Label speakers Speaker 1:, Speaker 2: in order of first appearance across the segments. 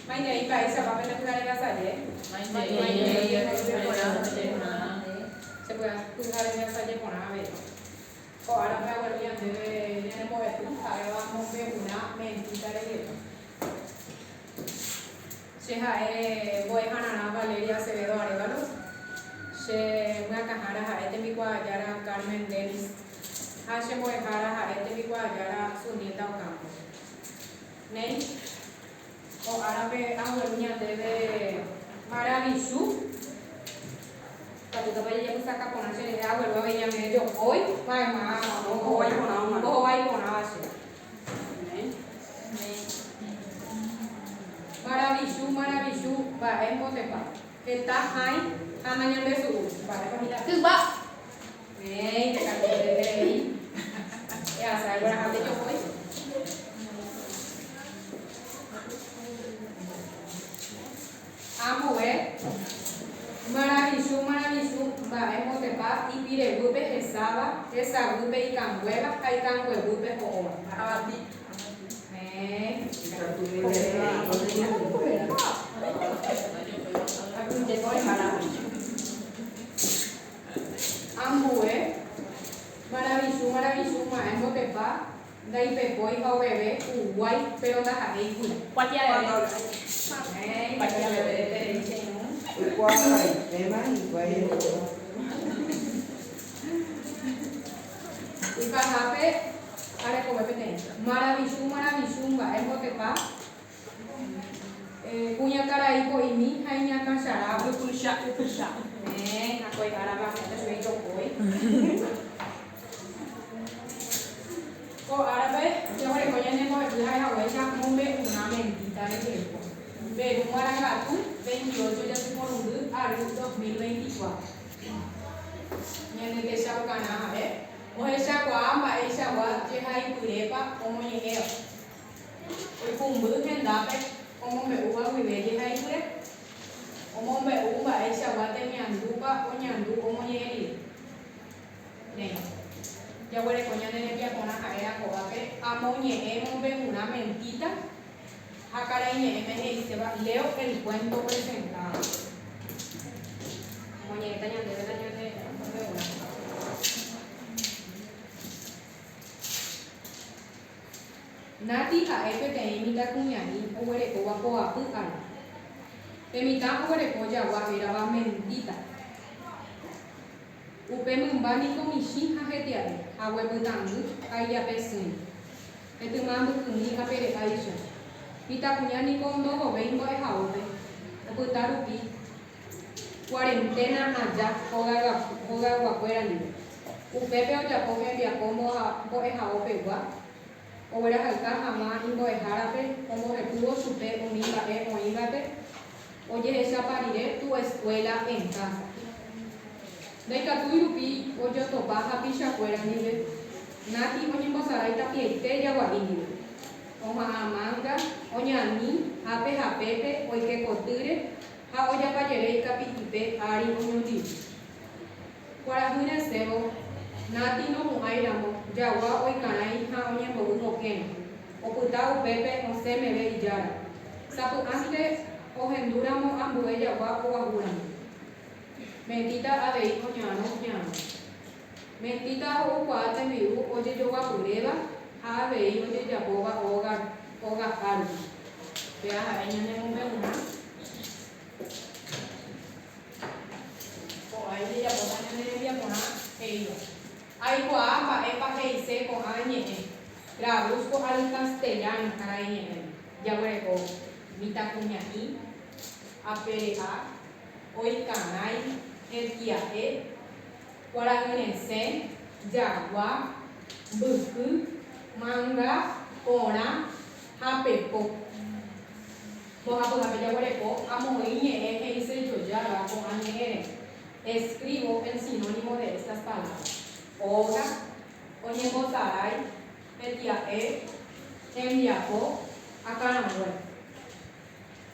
Speaker 1: Maitei mba'éichapa pende pyhare asaje?
Speaker 2: Maitei
Speaker 1: Che pyhare asaje porã avei. Ko árape agueru ñandéve ñane mbo'epy ha'éva mombe'urã mentita rehegua. Che ha'e mbo'ehararã Valeria Acevedo Arévalos. Che myakãhára ha'e tembikuaajára Carmen Denis ha che mbo'ehára ha'e tembikuaajára Zunilda Ocampo. Néi, ko árape agueru ñandéve maravichu. Ikatútapa jajapysaka porã che rehe agueru avei ñandéve jopói, mayma mbohovái porãva che. Maravichu, maravichu, mba'e mbotepa. Heta hãi ha nañandesu'úi. Mba'épa hína?
Speaker 2: Jyva.
Speaker 1: Néi, ndekatupyreterei. Ehasa egueraha nde jopói. Ambue, maravichu, maravichu, mba'e mbotepa ipireguýpe hesáva, hesaguýpe ikanguéva ha ikangueguýpe ho'óva.
Speaker 2: Avati.
Speaker 1: Néi. Ambue, maravichu, maravichu, mba'e mbotepa Ndaipepói ha oveve huguái, péro ndaha'éi guyra.
Speaker 2: Kuatia veve.
Speaker 1: Néi, kuatia veve eterei che irũ.
Speaker 3: Oikuaapaitéma hikuái oikóva.
Speaker 1: Ipahápe arekove peteĩ. Maravichu, maravichu, mba'e mbotepa, kuñakarai po'imi ha iñakãcharáva.
Speaker 2: Ypycha, ypycha.
Speaker 1: Néi, ha ko iárape ame'ẽta chupe ijopói. Ko árape jaguereko ñane mbo'epy ha'ehaguéicha mombe'urã mentita rehegua. Peru Marangatu, 28 jasyporundy, ary 2024. Ñande techaukarã ha'e ohechakuaa mba'eichagua jehaipyrépa omoñe'ẽva. Oikũmby hendápe omombe'úva guive jehaipyre. Omombe'u mba'eichagua temiandúpa oñandu omoñe'ẽ rire. Néi. Jaguereko ñane rembiaporã ha'éva ko'ápe amoñe'ẽ mombe'urã mentita ha karaiñe'ẽme he'iséva leo el cuento presentado. Omoñe'ẽta ñandéve la ñane mombe'urã. Nati ha'e peteĩ mitãkuña'i oguerekóva poapy ary. Pe mitã oguereko jagua hérava Mentita. Upe mymba niko michĩ ha hetia'e, hague pytãngy ha ijape sỹi. Hetyma mbykymi apere'áicha. Mitãkuña niko ndohovéi mbo'ehaópe, opyta rupi cuarentena aja hogayguakuéra ndive. Upépe ojapo hembiapo mbo'ehaopegua, oguerahayka hag̃ua imbo'ehárape ombohepývo chupe umi mba'e oĩvape Ojehechapa rire Tu escuela en casa. Ndaikatúi rupi ojotopa hapichakuéra ndive, Nati oñembosarái tapiaite jagua'i ndive. Oha'ã manga, oñani ápe ha pépe oike kotýre ha ojapajere ikapi'ipe ári oñondive. Kuarahy resẽvo, Nati nopu'ãi ramo, jagua oikarãi ha oñembo'y hokẽre. Opyta upépe osẽ meve ijára. Sapy'ánte ohendu ramo ambue jagua oguahu ramo. Mentita avei oñarõ ñarõ. Mentita ho'ukuaa tembi'u ojejoguapyréva ha avei ojejapóva óga ogaha rupi. Péva ha'e ñanemombe'urã. Ko'ã ijejapóta ñane rembiaporã he'íva. Aikuaa mba'épa he'ise ko'ã ñe'ẽ. Traduzco al castellano karai ñe'ẽme. Jaguereko mitãkuña'i, apere'a, oikarãi, hetia'e, kuarahyresẽ, jagua, mbyky, manga, porã ha pepo. Mbohapyhápe jaguereko amoĩ ñe'ẽ he'isejojáva ko'ã ñe'ẽre. Escribo el sinónimo de estas palabras, óga, oñembosarái, hetia'e, hembiapo, akãrangue.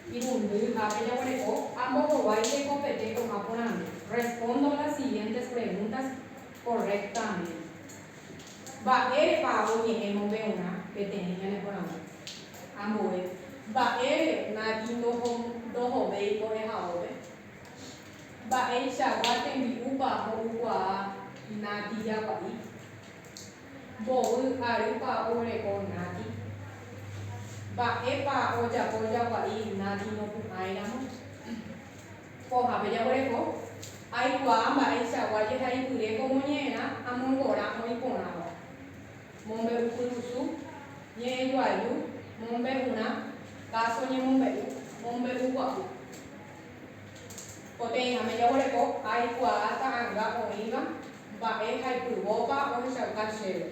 Speaker 1: Irundyhápe jaguereko ambohovái hekopete ko'ã porandu. Respondo las siguientes preguntas correctamente. Mba'érepa oñe'ẽ mombe'urã peteĩ ñane porandu? Ambue. Mba'ére Nati ndohovéi mbo'ehaópe? Mba'eichagua tembi'úpa ho'ukuaa Nati jagua'i? Mbovy arýpa oguereko Nati? Mba'épa ojapo jagua'i Nati nopu'ãiramo? Pohápe jaguereko, aikuaa mba'eichagua jehaipyre ko moñe'ẽrã amongora oĩ porãva. Mombe'upyrusu, ñe'ẽjoaju, mombe'urã, káso ñemombe'u, mombe'ugua'u. Poteĩháme jaguereko, aikuaa ta'anga oĩva mba'e haipyvópa ohechauka chéve.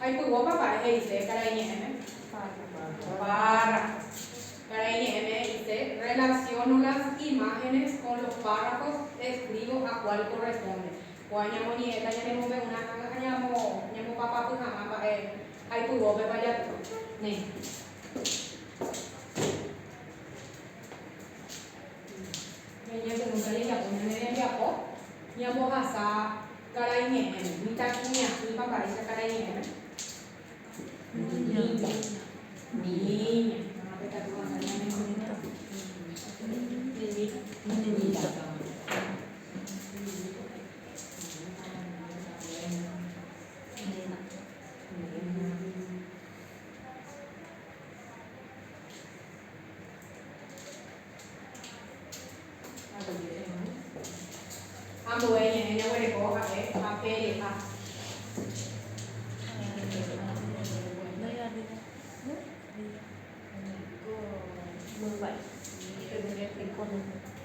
Speaker 1: Haipyvópa mba'e he'ise karai ñe'ẽme? Párrafos. Karai ñe'ẽme he'ise, Relaciono las imágenes con los párrafos, escribo a cuál corresponde. Kóa ñamoñe'ẽta ñanemombe'urã ha ñamopapapy hag̃ua mba'e haipyvópepa jaty. Néi. Ñañepyrũta jajapo ñane rembiapo ñambohasa karai ñe'ẽme. Mitãkuña'ỹpa mba'éicha karai ñe'ẽme? Niña. Niña. Niñita. Ambue ñe'ẽ jaguereko ha'e apereha.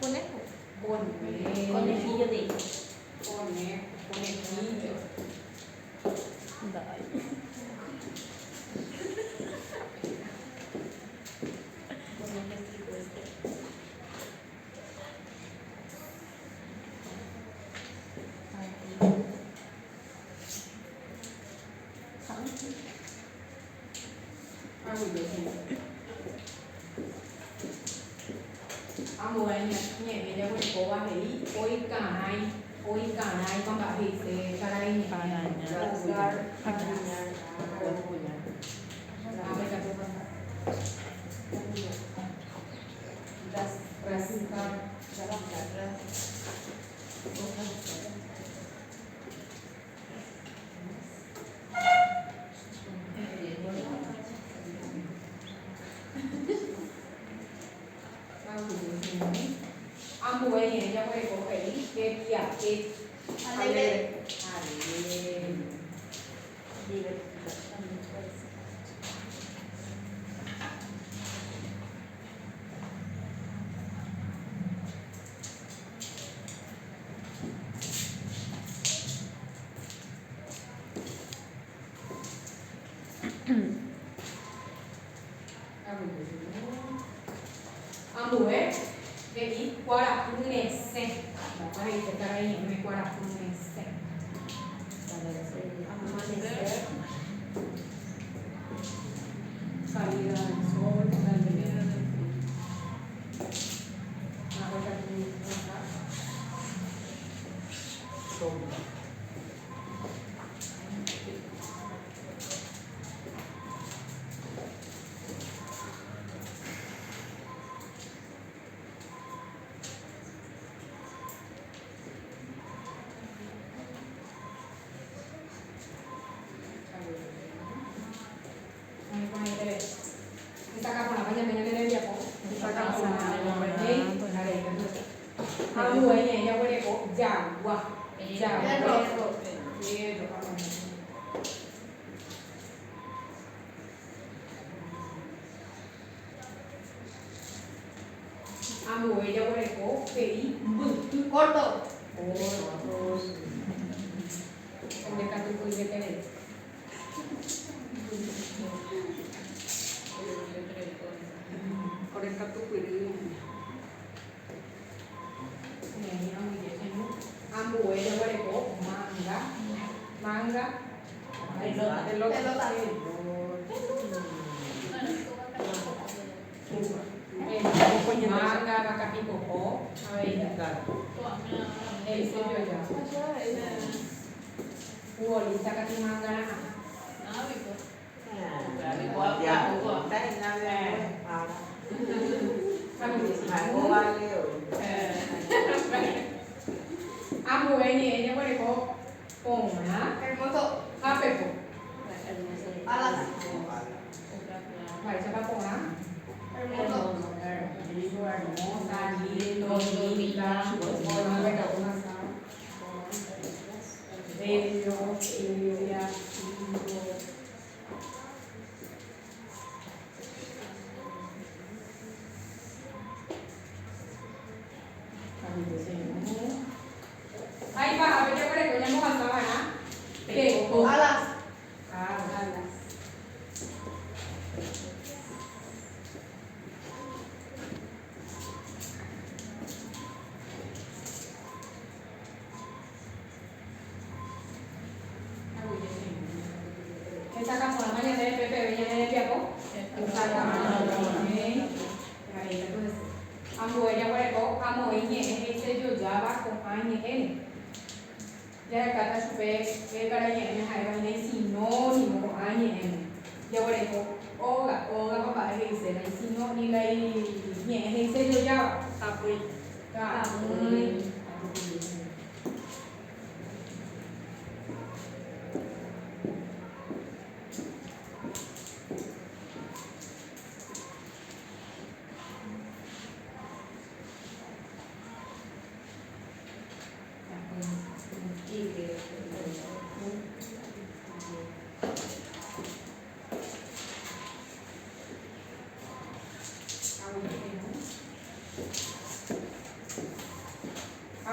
Speaker 2: Conejo. Conejillo de
Speaker 1: Conejo, conejillo. Ambue ñe'ẽ jaguerekóva he'i oikarãi, oikarãipa mba'e he'ise karai ñe'ẽ. Ambue ñe'ẽ jaguereko he'i tetia'e. Alegre. Ambue he'i kuarahy resẽ. Mba'épa he'ise karai ñe'ẽme kuarahy resẽ? Salida del sol, salida del sol. Hesakã porãpa ñande ñane rembiapo? Hesakã porã. Ambue ñe'ẽ jaguereko jagua. Jagua. Ambue jaguereko he'i mbyky.
Speaker 2: Corto.
Speaker 1: Corto. Pende katupyryveterei.
Speaker 3: Ore katupyry.
Speaker 1: Ambue jaguereko manga, manga,
Speaker 2: Pelota.
Speaker 1: pelota. Manga, vakapipopo, avei. He'ise joja. Futbolista katu manga ra'ã.
Speaker 3: Ha'e ovale voi.
Speaker 1: Ambue ñe'ẽ jaguereko porã
Speaker 4: Hermoso.
Speaker 1: ha pepo.
Speaker 4: Alas.
Speaker 1: Mba'éichapa porã?
Speaker 4: Hermoso.
Speaker 1: Hermosa, lindo, linda, bello, bella, lindo. Ha ipahápe jaguereko ñambohasa va'erã pepo.
Speaker 4: Alas.
Speaker 1: Alas. Hesakã porãma ñande pepeve ñane rembiapo. Hesakã porã. Ambue jaguereko amoĩ ñe'ẽ he'isejojáva ko'ã ñe'ẽre. Jahekáta chupe pe karaiñe'ẽme ha'éva hína isinónimo ko'ã ñe'ẽme. Jaguereko óga, ógapa mba'e he'ise la isinónimo la iñe'ẽ he'isejojáva.
Speaker 2: Tapỹi.
Speaker 1: Tapỹi.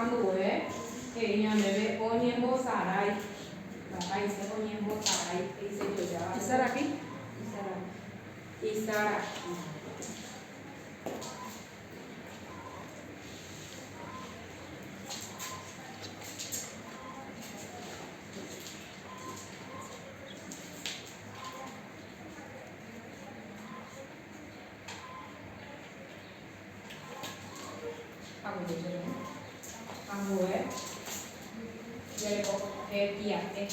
Speaker 1: Ambue he'i ñandéve oñembosarái. Mba'éicha oñembosarái he'isejojáva.
Speaker 2: Isaraki.
Speaker 1: Isaraki. Ambue jareko hetia'e.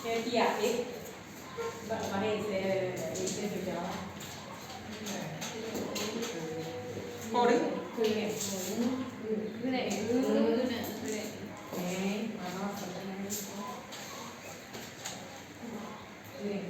Speaker 1: Hetia'e. Mba'épa he'ise he'isejojáva?
Speaker 2: Hory.
Speaker 1: Kyre'ỹ.
Speaker 4: Kyre'ỹ.
Speaker 1: Kyre'ỹ.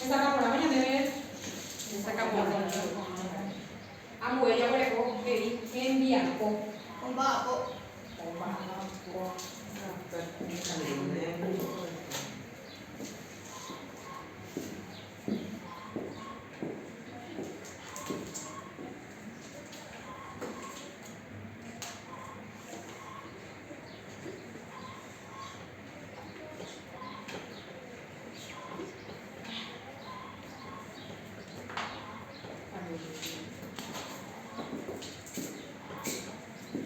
Speaker 1: Hesakã porãva ñandéve.
Speaker 2: Hesakã porã.
Speaker 1: Ambue jaguereko he'i hembiapo.
Speaker 4: Omba'apo.
Speaker 1: Omba'apo.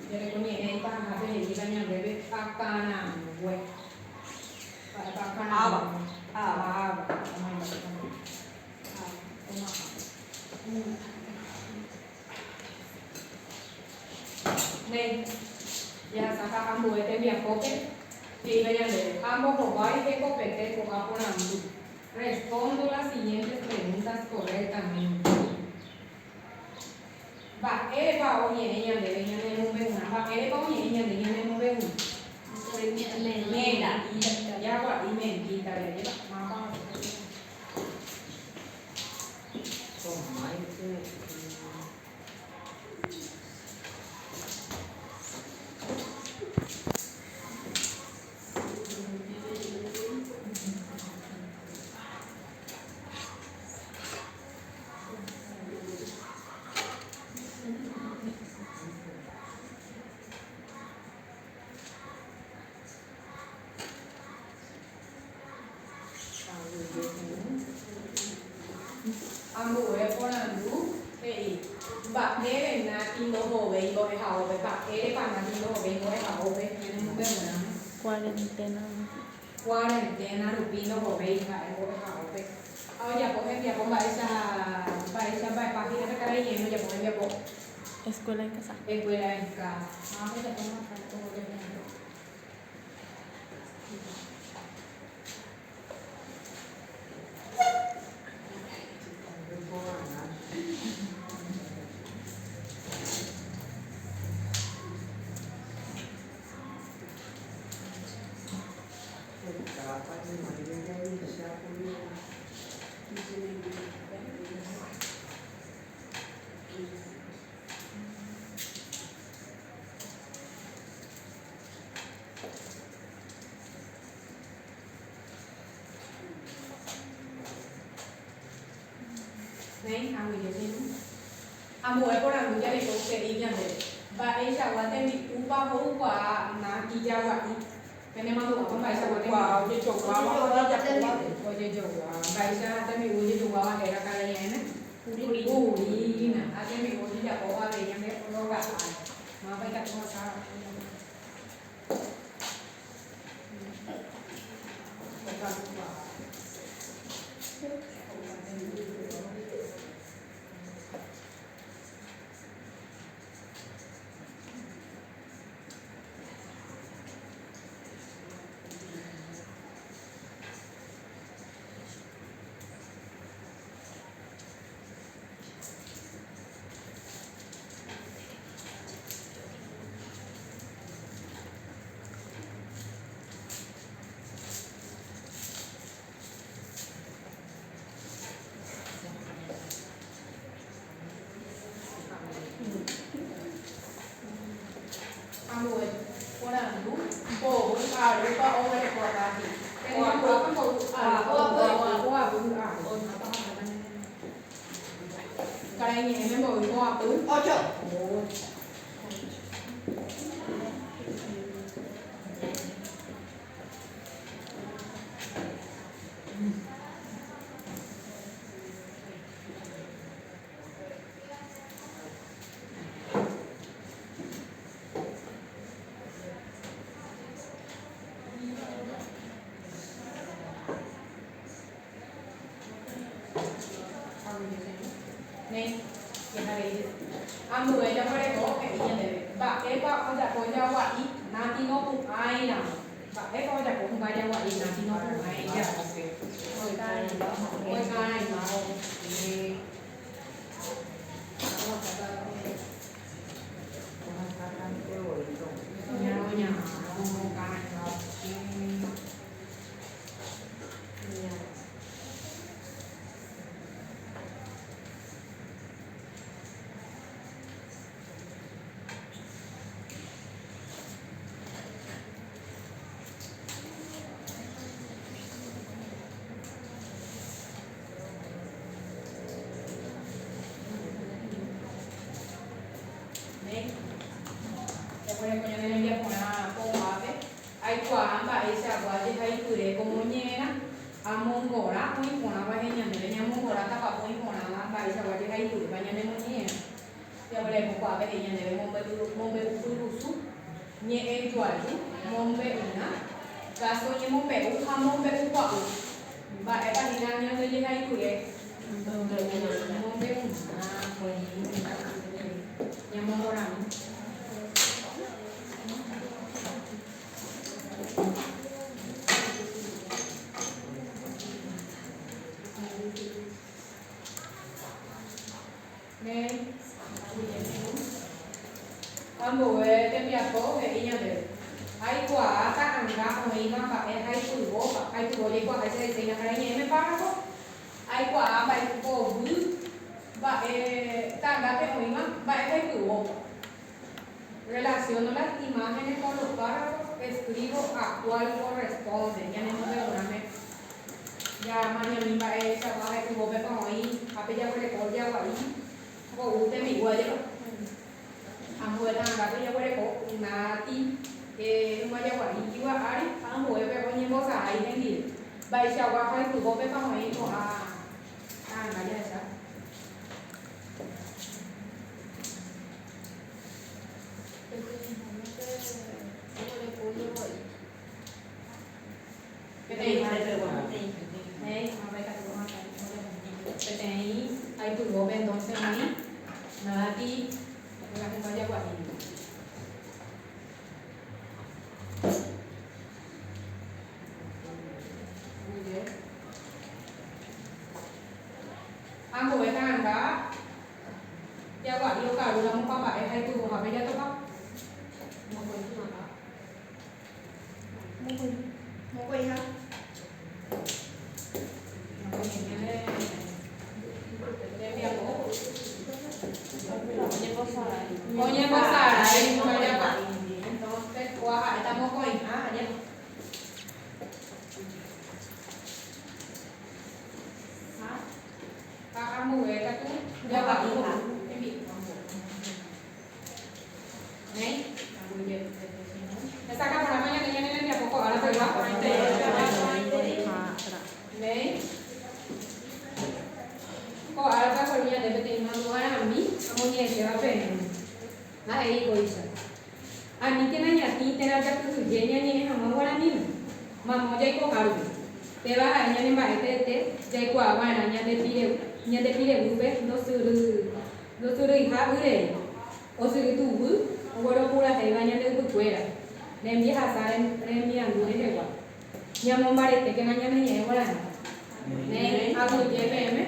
Speaker 1: Jareko ñe'ẽ ipahahápe he'íva ñandéve akãrangue. Mba'épa akãrangue?
Speaker 2: Ava.
Speaker 1: Ava. Néi, jahasáta ambue tembiapópe he'íva ñandéve. Ambohovái hekopete ko'ã porandu. Respondo las siguientes preguntas correctamente. Mba'érepa oñe'ẽ ñandéve ñanemombe'urã? Mba'érepa oñe'ẽ ñande ñanemombe'urã? Mentira, jagua'i mentira, rejépa. Mávapa osẽ?
Speaker 3: Tomáite.
Speaker 1: Ambue porandu he'i mba'ére Nati ndohovéi mbo'ehaópe, mba'érepa Nati ndohovéi mbo'ehaópe Ha ojapo hembiapo mba'éicha mba'éicha mba'e página-pe karai ñe'ẽme ojapo hembiapo.
Speaker 5: Escuela en casa.
Speaker 1: Escuela en casa. Ha ojapo hembiapo. Néi, aguyje che irũ. Ambue porandu jareko he'i ñandéve, Mba'eichagua tembi'úpa ho'ukuaa Nati jagua'i? Penemandu'ápa mba'eichagua tembi'u?
Speaker 2: Ojejoguáva ha ojejapóva.
Speaker 1: Ojejogua. Mba'eicha tembi'u ojejoguáva héra karaiñe'ẽme? Purina. Ha tembi'u ojejapóva avei ñande rogaháre. Mávapa ikatu ohasa? Ambue porandu, Mboy arúpa oguereko Akáji? Penemandu'ápa mboy arúpa oguereko Akáji? Karaiñe'ẽme mboy poapy?
Speaker 4: Ocho.
Speaker 1: Néi, jehavei. Ambue jaguereko he'i ñandéve, Mba'épa ojapo jagua'i Nati nopu'ãiramo. Mba'épa ojapo hymba jagua'i Nati nopu'ãi jave. Oikarãiva oke. Oñarõ oke. Néi, jaguereko ñane rembiaporã ko'ápe, aikuaa mba'eichagua jehaipyre ko moñe'ẽrã, amongora oĩ porãva he'i ñandéve, ñamongora tapapo oĩ porãva mba'eichagua jehaipyrépa ñane moñe'ẽrã. Jaguereko ko'ápe he'i ñandéve mombe'upyrusu, ñe'ẽjoaju, mombe'urã, káso ñemombe'u ha mombe'ugua'u. Mba'épa hína ñande jehaipyre? Mombe'urã, ñamongorami. Néi, Ambue tembiapo he'i ñandéve. Aikuaa ta'anga oĩva mba'e haipyvópa, haipyvo jaikuaaháicha he'iséina karaiñe'ẽme párrafo. Aikuaa mba'epovy mba'e ta'angápe oĩva mba'e haipyvópa. Relaciono las imágenes con los párrafos, escribo a cuál corresponde. Ñanemombe'urãme jamañami mba'eichagua haipyvópepa oĩ ha pe jaguereko jagua'i ho'u tembi'u ajépa. Ambue ta'angápe jaguereko Nati hymba jagua'i jyva ári ha ambuépe oñembosarái hendive. Mba'eichagua haipyvópepa oĩ ko'ã ta'anga jahecha. Peteĩha. Néi, ha mba'e katu ohasa. Haipyvópe entonce oĩ Nati la hymba jagua'i ndive. Ambue ta'anga jagua'i okarúramo pa mba'e haipyvohápe jatopa.
Speaker 4: Mokõiha.
Speaker 1: Oñembosarái jagua'i. Entonces, kóa ha'éta mokõiha, añete. Ha ambue katu jagua'i ho'u hembi'u ambue. Néi? Hesakã porãpa ñande ñane rembiapo ko ára pegua? Néi? Ko árape agueru ñande peteĩ mandu'arãmi amoñe'ẽtéva peẽme. Ha he'i kóicha, Aníkena ñatĩ térã jakyhyje ñañe'ẽ hag̃ua guaraníme, mamo jaikoha rupi. Péva ha'e ñane mba'e teete jaikuaa va'erã ñande pire ñande pireguýpe ndosyryiha y rei, osyry tuguy ogueropurahéiva ñande ypykuéra rembiehasa remiandu rehegua. Ñamombaretékena ñane ñe'ẽ guarani. Néi, aguyje peẽme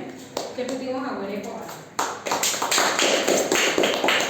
Speaker 1: chepytyvõ haguére ko ára.